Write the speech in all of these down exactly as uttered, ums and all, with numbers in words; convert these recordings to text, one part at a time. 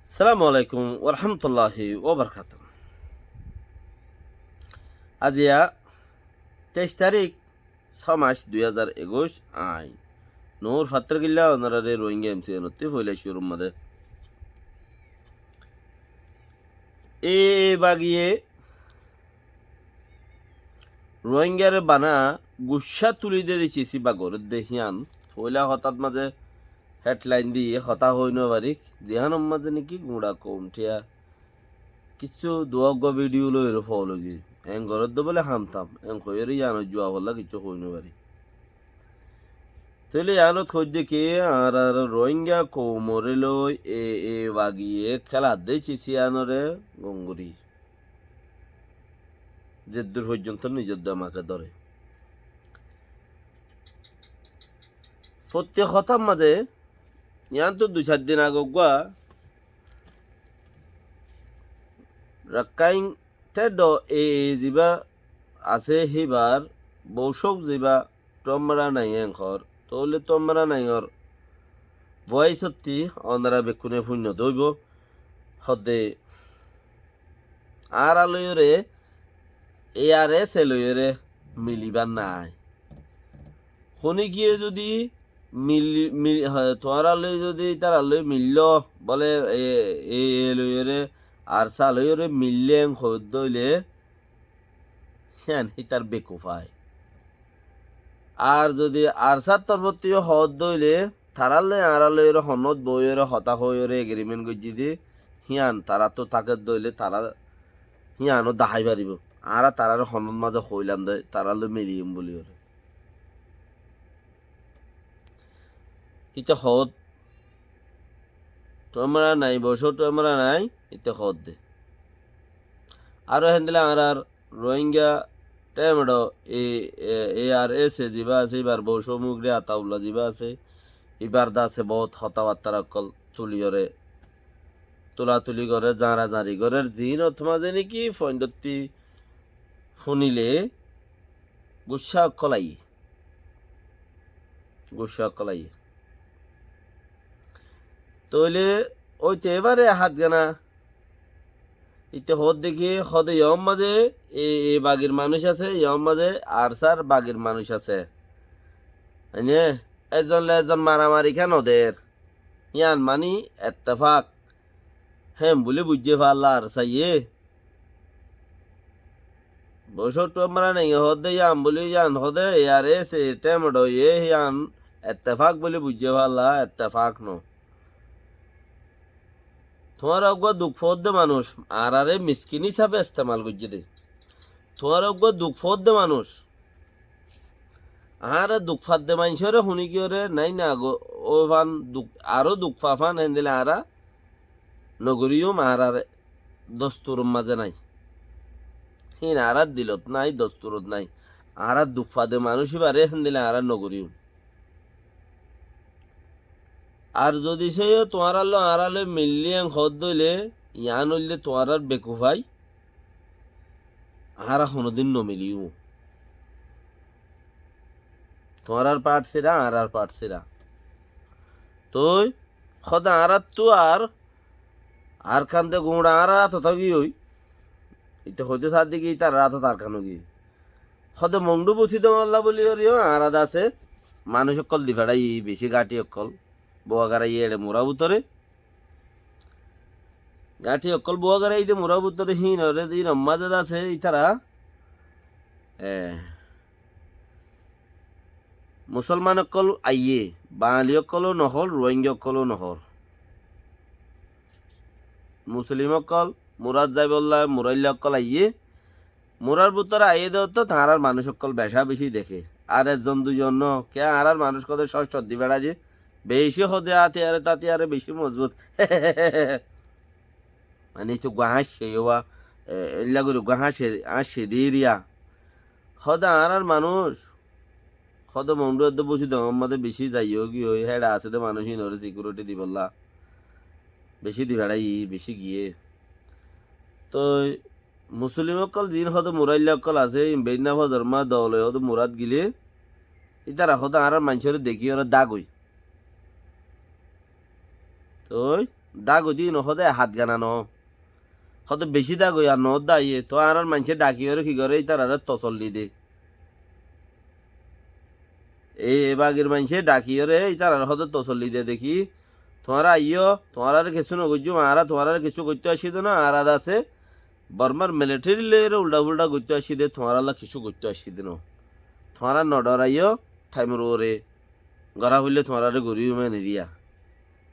Assalamu alaikum warahmatulláhi wabarakátuhu. Aziya teic tarík, só mac, dui házar ekuic, añí Nur Fattarkilla, onoráre Rohingya M C N ottú foila cúrur mazé. E, e bagiye Rohingyare bana guccá tuli de de cisi ba gorédde híyan. Foila hotát mazé headline di hotá hoi no fari, zihánor mazé niki guñça koum thiya kissú duwa uggwá video loiyóre fol ói giyói. Eén gorédde bóle ham tam, eén hoiyóre yíanor juwab olla kissú hoi no fari. Tóile yíanot hoiddé ki, añárar Rohingya koumoré loi e, e bagiye kéladde cisi yíanoré gom gorí. Zeddúr foijjonto nizor demake dóre. Fottí hotár mazé, yíantu dui sair din age uggwá Rakkáin Teddo e, e ziba asé híbar boucók ziba Tuámara Naing hoór, tóile Tuámara Naingor voice ottí onorá bekkúne fúinno dóibo. Hoódde añára loiyóre, A R S e loiyóre milibár nái. Honíkiye zudi mil-, mil-, ha, tuáñra loi zudi ítara loi milló, bóle e, e, e loiyóre, ARSA loiyóre millé en hoódde óile, híyan hítar bekufai. Ar zudi ARSAr torfóttu yó hoódde óile, tarár loi añára loiyóre honót boóiyore hotá hoóiyore agreement goijjí de, híyan taráttu tákedde óile tará híyano dahái faribó. Añára taráre honót mazé hoóilam de, tarár loi miliyum buliyóre. Íte hoódde. Tuámara Naing, boucó Tuámara Naing, íte hoódde. Aró héndilla añárar Rohingya temedho e, e, A R S e ziba asé, íbar boucó Mugri Ataulla ziba asé, íbar dase boóut hotábattára ókkol tuliyóre, tulatuli gorér, zañrazañri gorér, ziínot mazé niki foindottí fúnile guccá ókkol aiyé. Guccá ókkol aiyé. Tóile óite ebare hátgana. Íte hoódde ki, hoódde yór mazé e, e bagir manúic asé, yór mazé ARSAr bagir manúic asé. Mane, ezzon le ezzon maramari ken no der. Yían mani ettefak. Héen buli buijjé falla ARSAye. Boucó Tuámara Nainge hoódde yían buli, yían hoódde A R S e temedho ye yían ettefak buli buijjé falla, ettefak no. Tuáñra uggwá duk foódde manúic, añáráre miskin hísafe estemal goijjé de. Tuáñra uggwá duk foódde manúic, añára duk fadde maincóre huníkiyóre nái na go, ói fan duk, aró duk fa fan héndilla añára nogoríyum, añárar dosturot mazé nái. Híin añárar dilot nái, dosturot nái. Añárar duk fadde manúic íbare héndilla añára nogoríyum. Ar zodi sóiyo tuáñrár loi añára loi millí en hoódde óile, yián óilde tuáñrár bekufái, añára honódin nomiliyum. Tuáñrár part síra, añárár part síra. Toi hoóde añáráttu ar Arkan de guñça añárar átot ói giyói. Íte hoóide saádde ki ítarar átot Arkan ói giyói. Hoóde Mongdu busi doóñlla buli goríyo añára de asé. Manúic ókkol di feçáiye bicí gáñthi ókkol. Bouagarai eçe murá bútore. Gáñthi ókkol Bouagarai de murá bútore híinore de híinor mazé de asé ítara. E, Musolman ókkol aiyé, Bangali ókkoló nohól, Ruáingga ókkoló nohól. Muslim ókkol, murát zaibolla, murailla ókkol aiyé. Murár bútore aiyé de ótto, tañárár manúic ókkol becá bicí deké. Ar ezzon duizon no, ke añárár manúic hoóde cót cót di feçá de. Bicí hoóde átiyare tátiyare bicí mozbut. Mani, ítara uggúa háñcce yó ba, e, eilla gorí uggúa háñcce, háñcce diriya. Hoóde añárár manúic, hoóde Mongdu edde busi doóñr mazé bicí zaiyói giyói, héçe asé de manúic híinore sikiuriti dibolla. Bicí di feçáiye, bicí giyé. Toi Musolman ókkol ziín hoóde murailla ókkol asé, iín beínna fozor ma doole hoóde murát gilé, ítara hoóde añárár maincóre dekíyore dágoi. Toi Dágoi de ín hóde hat gana no. Hóde bicí dágoi ar no dé aiyé. Toi añárar maincé dhakiyóre ki goré, ítararé tosolli de. E bagir maincé dhakiyóre ítararé hóde tosolli de de ki, tuáñra aiyó, tuáñrare kessú no goijjúm, añára tuáñrare kessú goittóu aiccí de no, añára de asé Bormar military loiyóre uldha-fuldha goittóu aiccí de, tuáñralla kessú goittóu aiccí de no. Tuáñra no dhoraiyo, thaimor uore gorá foille tuáñrare gorí ume niriya.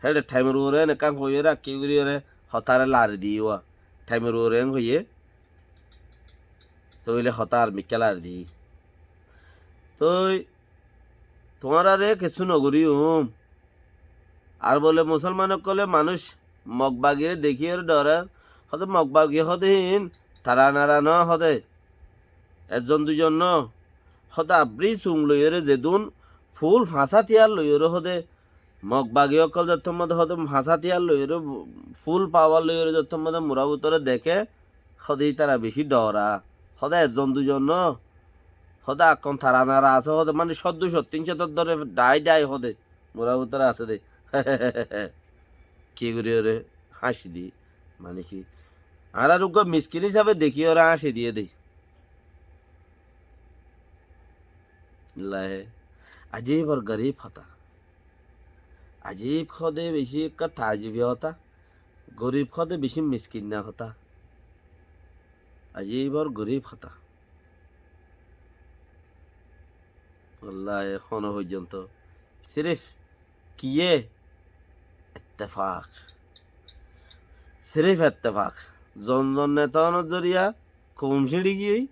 Héçe thaimor uore en ekkán hoiyóre, akki goríyore hotáre lari diyé uwa. Thaimor uore en hoiyé, tóile hotá ar mikká lari diyé. Toi tuáñrare kessú no gorí um. Ar bole musolman ókkole manúic Mog bagire dekíyore dhorer, hóde Mog bagi hóde hín tara nara no hóde. Ezzon duizon no, hóde abrí sung loiyóre zedún ful fañs átiyar loiyóre hóde Mog bagi ókkol zettót mode hóde fañs átiyar loiyóre ful pawar loiyóre zettót mode mura bútore deké, hóde ítara bicí dhora. Hóde ezzon duizon no, hóde akkon tara nara asé hóde, mane cót dui cót tin cót dóre dhai dhai hóde. Mura bútore asé de. Ki gorí ore háñci di. Mane ki? Añárar uggúa miskin hísabe dekí ore háñci diyé de. Lahe. Ajib ar gorib hotá. Ajib hóde bicí ekká taajibi hotá. Gorib hóde bicí miskinna hotá. Ajib ar gorib hotá. Wallahi, ehóno foijjonto sirif kiyé? Ettefak. Sirif ettefak. Zon zon neta ónor zoriya koum siñçi giyói.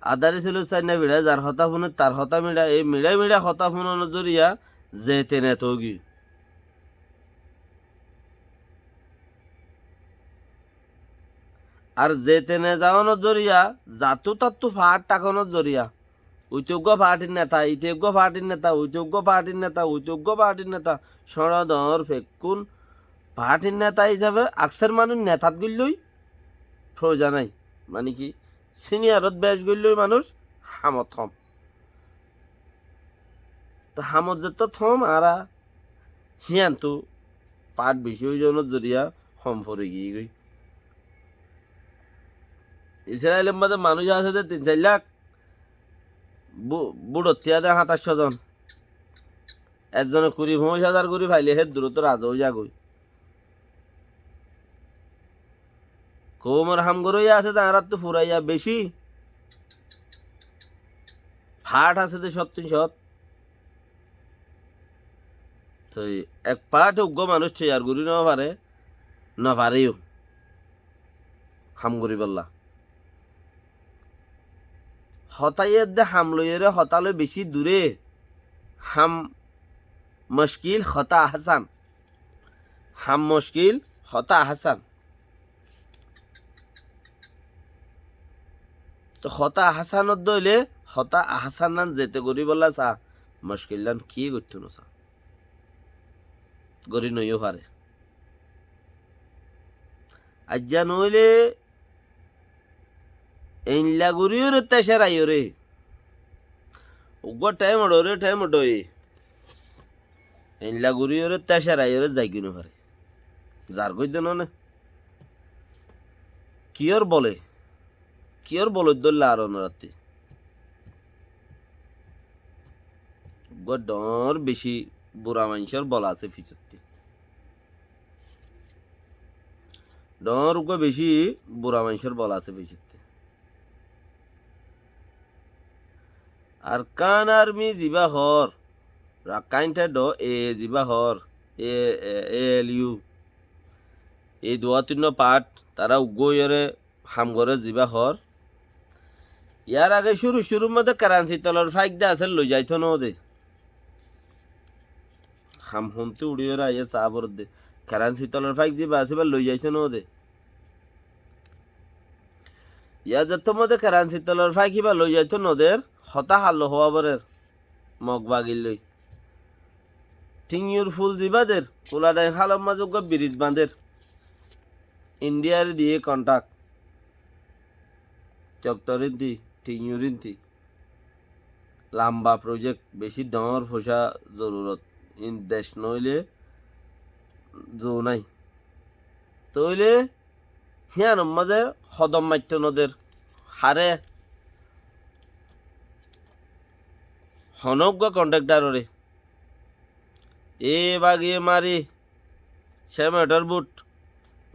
Adari silur sainna fiçá, zar hotá fúner tar hotá miçá, ei miçá miçá hotá fúnonor zoriya zete neta óigiyói. Ar zete neta ónor zoriya, zattú tattú faár thakonor zoriya, uite uggúa faáthir neta, ite uggúa faáthir neta, uite uggúa faáthir neta, uite uggúa faáthir neta, cóñço doóñr fekkún faáthir neta hísabe akser manúic netat goillói fouza nái. Mane ki, siniyarot bec goillói manúic hamot hom. Toi hamot zettót hom añára híyantu faáth bicí ói zonor zoriya hom fori giyégoi. Israilor mazé manúic asé de tin sair lak, bu-, buçottí asé háñtaiccó zon. Ezzone kuri foñcic házar gorí faile hé duróttu raza ói zagói. Koumor ham goróiya asé de añáráttu furaiya bicí. Faáth asé de cót tin cót. Toi ek faáth uggúa manúic toiyar gorí no fare, no fareyó ham goríbolla. Hotá edde ham loiyóre hotá loi bicí duré. Ham mockil, hotá ahásán. Ham mockil, hotá ahásán. Toi hotá ahásán odde óile hotá ahásán nan zete goríbolla sa, mockil nan ki goittó no sa. Gorí noiyó fare. Aijja noóile einla goríyoré teceraiyóre. Uggúa thaim oçóre thaim oçói. Einla goríyoré teceraiyóre zaigói no fare. Zargói de no ne. Kiyór bole? Kiyór boloit dóilla ar onorattí? Uggúa dhoóñr bicí bura maincór bol asé fisottí. Dhoóñr uggúa bicí bura maincór bol asé fisottí. Arkán Armi zibá hoór, Rakhine State e zibá hoór, e, e, A L U. Ei duwá tinnúa part, tará uggúa óiyore ham goré zibá hoór. Yar age cúru cúrur modé keransi tolor fáik de asé, loi zaitó noó de. Ham hontú uçíyore aiyé saá foredde. Keransi tolor fáik zibá asé, íba loi zaitó noó de. Yar zettót modé keransi tolor fáik íba loi zaitó noó der, hotá halló hoóa forer. Mog bagir loi. Tiññur ful zibá der, Kuladhaing hálor mazé uggúa biris bañder. Indiyare diyé konthák. Coktor íntí, tiññur íntí. Lamba project, bicí dhoóñr foicá zorurot. Ín dec noóile Zo nái. Tóile híyanor mazé hodom maitto noder. Haré honó uggúa konthékthar oré. E bagiye mari, cémenthor but,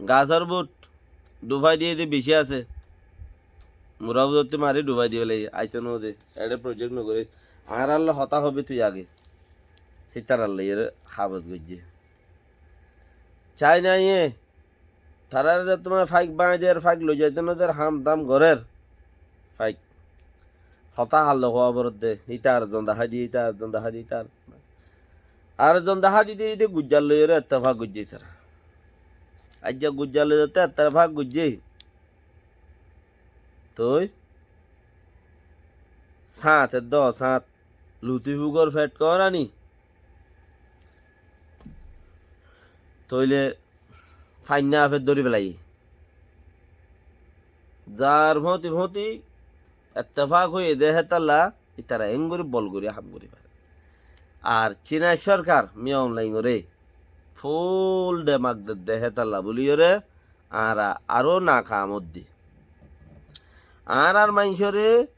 gasór but, dufái diyé de bicí asé. Mura buzottí mari dufái diyé loi, aitó node, eçé project nogoríc. Añárálla hotá hobi tui age. Hítaralloi eré habos goijjé. Cainaye, tarare ze tuáñra faik báñgi der, faik loi zaito noder, ham dam gorer. Faik. Hotá halloi hoó boródde, ítar zon dahái diyé, ítar zon dahái diyé, ítar. Ar zon dahái diyé, íte gujjar loi eré ettefak goijjé ítara. Aijja gujjar loi zaite ettefak goijjé. Toi sáñt eddo sáñt luti fugor fet koóñrani. Tóile fainna fet dóri felaiyé. Zar fóti fóti ettefak óiye de hétalla ítara engorí bol gorí ham gorí fare. Ar Cina sorkar Min Aung Hlaing oré ful demak dedde hétalla buli oré añára aró nakam óddi. Añárar maincóre,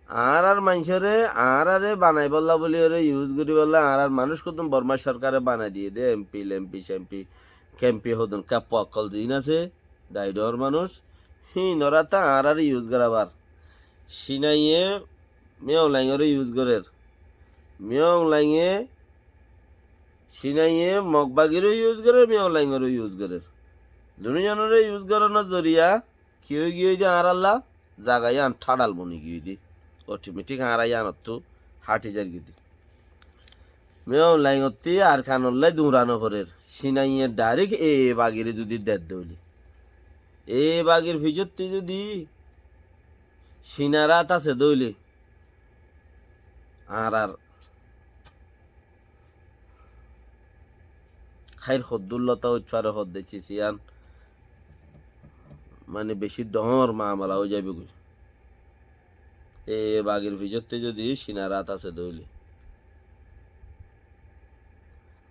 añárar maincóre, añáráre banaibólla buli oré yus goríbolla añárar manúic kudum Bormar sorkare banai diyé de, em pi, lem pi, sem pi, kem pi hodún keppa okkol ziín asé, daidor manúic, híinoré tá añáráre yus gorábar. Cinaye Min Aung Hlaing oré yus gorér. Min Aung Hlainge, Cinaye Mog bagiré yus gorér, Min Aung Hlaing oré yus gorér. Duniyanoré yus gorónor zoriya ki ói giyói de añárálla zaga yían tháçal boni giyói de. Otometik añára yíanottú háthi zair giyói de. Min Aung Hlaingottí Arkanollá duñra noforér. Cinaye dhairek e bagiré zudi dedde óile, e bagir ficottí zudi Cinar át asé dóile, añárar háir hoddúr lota óit fare hoddé cis yían, mane bicí dhoóñr mamala ói zaibói goi. E bagir ficottí zudi Cinar át asé dóile.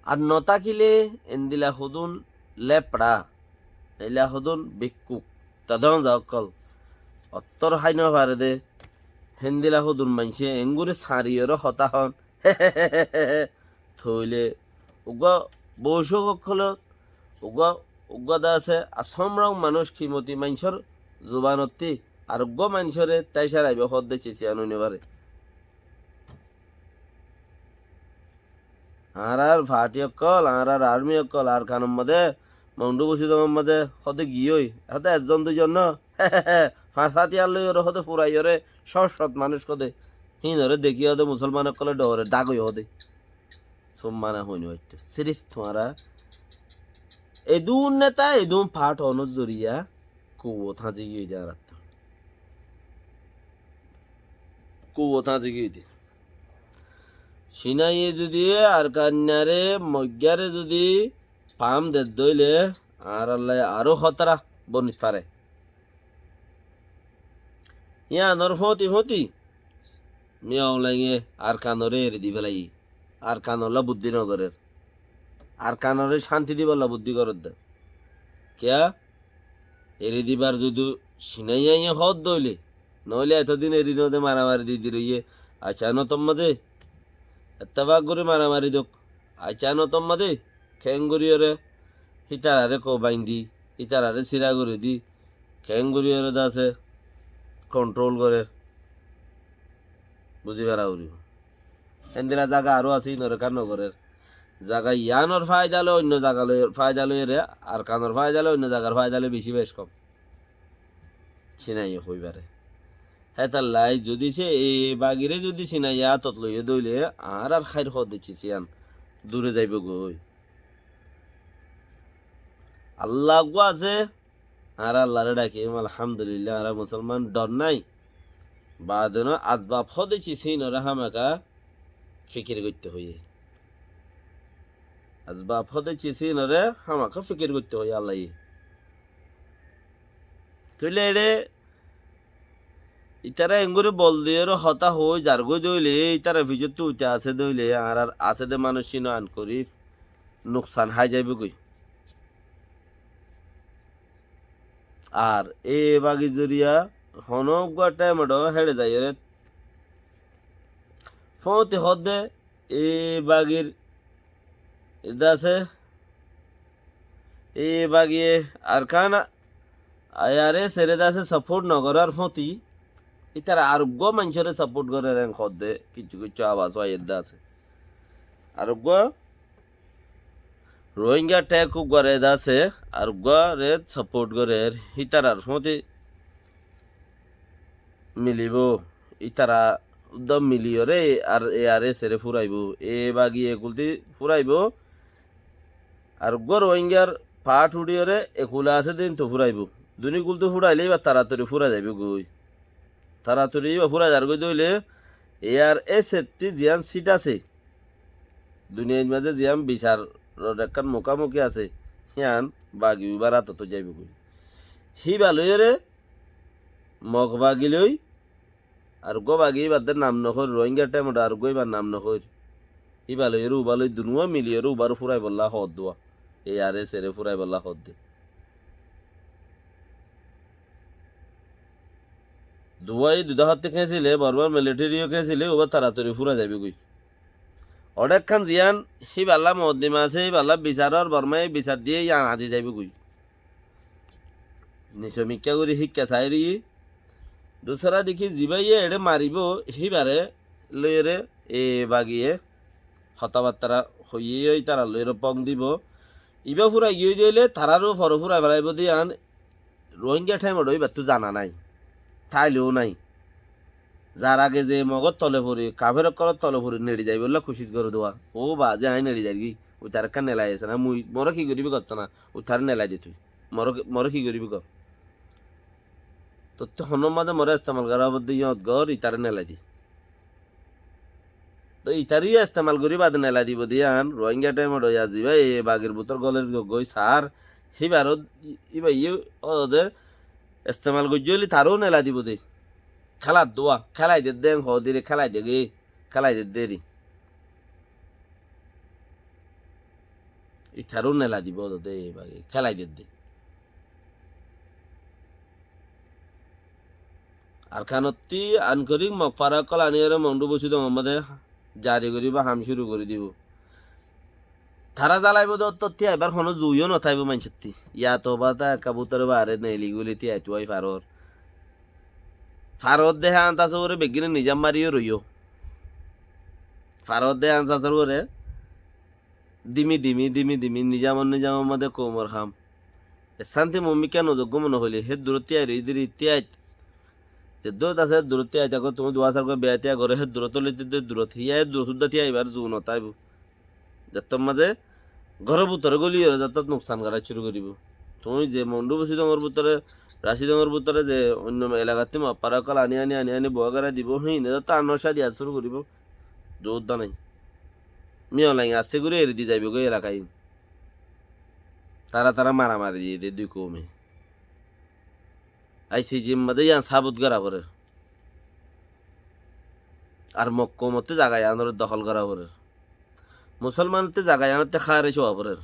Ar notákile endila hodún lépçá, eila hodún bikkuk, tadón za ókkol, ottór hái nofaré dé, héndila hodún maincé engorí sañriyoré hotá hoón, tóile uggúa boucók ókkolót, uggúa, uggúa de asé, asóm rong manúic kimoti maincór zubanottí, ar uggúa maincóre táicar aibá hoódde cis yían ói nofaré. Añárar fathi ókkol, añárar armi ókkol, Arkanor modé, Mongdu Busidongor modé, hóde giyói, hóde ezzon duizon no, fañs átiyar loiyoré hóde furaiyoré, cót cót manúic hóde, híinoré dekí hóde musolman ókkolé dhoóre, dhágoi hóde. Sómmana hoin hoitto. Sirif tuáñra edún neta, edún fath onor zoriya, kuwot háñzi giyói de añárattú. Kuwot háñzi giyói de. Cinaye zudi Arkannare, Moiggáre zudi fam dedde óile, añárallai aró hótara bonit fare. Yíanor fóti fóti, Min Aung Hlainge Arkanoré eri di félaiye. Arkanolla buddí nogorér. Arkanoré cánti dibolla buddí gorédde. Kiyá? Eri dibar zudu Cinaye hoódde óile, noóile etodin eri node maramari di di roiyé. Accá, notomma dé. Ettefak gorí maramari dók. Accá, notomma dé. Keéngoríyoré hítararé koubain di, hítararé sira gorí di, keéngoríyoré de asé kontról gorér. Buzí fara foribó. Héndila zaga aró asé, híinoré kán nogorér. Zaga yíanor faida loi, oinno zaga loi, faida loiyeré, Arkanor faida loi, oinno zagar faida loi bicí bec kom. Cinaye hoi fare. Hétallai zudi se e bagiré zudi Cinaye átot loiyé dóile, añárar háir hoódde cis yían dure zaibói goi. Alla uggúa asé, añára Allaré dhakiyum, alhamdulillah, añára musolman, dhor nái. Baade no asbab hóde cis híinoré hámaka fikir goitté hoiyé. Asbab hóde cis híinoré hámaka fikir goitté hoiyé Allaye. Tóile eçé ítara engorí bol diyoré hotá hoói zargói dóile, ítara ficottú uite asé dóile, añárar asé dé manúic cíno ankorif nuksan hái zaibói goi. Ar e bagi zoriya honó uggúa thaimot héçe zaiyóre fóñti hoódde e bagir edde asé, e bagiye Arkan ARSA re de asé sapót nogorár fóñti, ítara ar uggúa maincóre sapót gorér en hoódde kiccú kiccú abas ói edde asé. Ar uggúa Rohingya thek uggúare de asé, ar uggúare sapót gorér, ítarar fóñti milibóu, ítara uddá miliyóre ar ARSA re fúraibóu, e bagiye ekultí fúraibóu, ar uggúa Rohingyar paáth uçíyóre ekul asé dé íntu fúraibóu. Duní kultí fúrailé íba taratori fúrai zaibóu goi. Taratori íba fúrai zargói dé óile ARSA ttí ziyán sit asé, duniyait mazé ziyán bisaror ekkán mukámuki asé, híyan bagi uibár átot zaibóu goi. Híba loiyóre Mog bagi loi, ar uggúa bagi íbar de nam nohoóir, Rohingya thaimot ar uggúa íbar nam nohoóir. Íba loiyóre uibá loi dunuwá miliyóre uibár fúraibollá hoódduwa, ARSA re fúraibollá hoódde. Duwá í dudá hottí kéñsile, Bormar militheriyó kéñsile, uibá taratori fúrai zaibóu goi. Oçé ekkán ziyán híballá moddima asé, híballá bisaror, Bormaye bisar diyé, yían añdi zaibóu goi. Niso mikká gorí híkka saáir. Dusára dekí zibáye eçé maribóu, híbare loiyóre e bagiye hotábattára hoiyé, ítara loiyóre fóng dibóu. Ibá fúrai giyói dé óile taráre fore fúrai felaibóu dé yían Rohingya thaimot óibattú zana nái, táileó nái. Zar age ze mogór tole fori, kafér ókkolór tole fori neçi zaibólla kucíc goré dé uwá. Ó ba, ze aññí neçi zairgói, uitaré ekkán nelai asé ná, mui, moré ki goríbi gossá ná, uitaré nelai de tui. Moré, moré ki goríbi gor. Tottí honó mazé moré estemal gorá fordé yíñot gor, itaré nelai di. Toi itaré yó estemal gorí bade nelai dibou de yían, Rohingya thaimot óiya zibá e bagir bútor góler goi saár, híbaró, íbayó ódode estemal goijjé óile taró nelai dibou de. Kélar dé uwá, kélai dedde en hoódire, kélai degé, kélai dedde eri. Itaró nelai dibou ódode e bagi, kélai dedde. Arkanottí Ankorik Mog fara ókkol aníyore Mongdu Busidongor mazé jari goríbou, ham cúru gorí dibou. Tará zalaibóu de ottó tíaibar honó zui yó notáibou maincóttí. Yá tobá ta ekka bútore baáre neeli guli tíaitu ai farór. Faródde hé añtasóre beggíne nizam mari yó roiyó. Faródde hé añtasóre dimi dimi, dimi dimi, nizamor, nizamor mazé koumor ham. Essánti mumikká nozoggúa mone hoilé, hé durot tíai roiyí diri, tíait. Ze durot asé, hé durot tíai táko, tuñí duwá sár goi beya tíai goró, hé durot óile de durot, híya hé durot údda tíaibar zu notáibou. Zettót mazé góror bútore góli yóre zettót nuksan gorá cúru goríbou. Tuñí ze Mondu Busidongor bútore, Rasidongor bútore ze oinno elakattí Mog fara ókkol aní, aní, aní, aní buwá gorái dibou, híine zettót ar nocá diya cúru goríbou. Zu údda nái. Miyolaing assé gorí eri di zaibou goi elaka ín. Tará tará maramari diyé de dui koume. Ai si jimma de yían sábut gorá forer. Ar Mog koumottí zaga yíanoré dohól gorá forer. Musólmanottí zaga yíanottí háre cúa forer.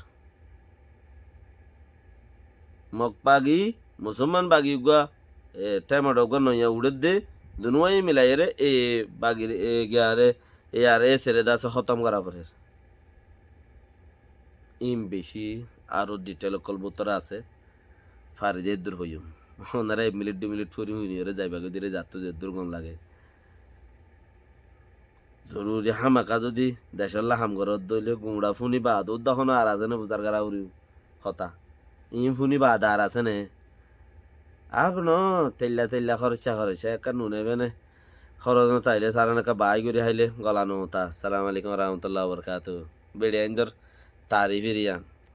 Mog bagi, Musólman bagi uggúa, e, thaimot uggúa noiya uçédde, dunuwáye milaiyóre e bagir, e, giyare, e ar e sere de asé hótom gorá forer. Ín bicí aró dithel ókkol bútore asé. Fari de eddur hoiyum. Onora ek minit dui minit fori huiniyóre zaiba goi dire zattú zeddur gom lage. Zoruri hámaka zodi decólla ham goródde óile guñça fúni baade údda honó ar asé né buzar gorá foribó hotá. Iín fúni baade ar asé né? Ar no, teilla teilla horoccá horoccá ekká nune bene. Horoc no táile salan ekká baái gorí háile gola no uñtá. Assalamu alaikum warahmatullahi wabarakatuhu. Beçi aindor tarif iriyan.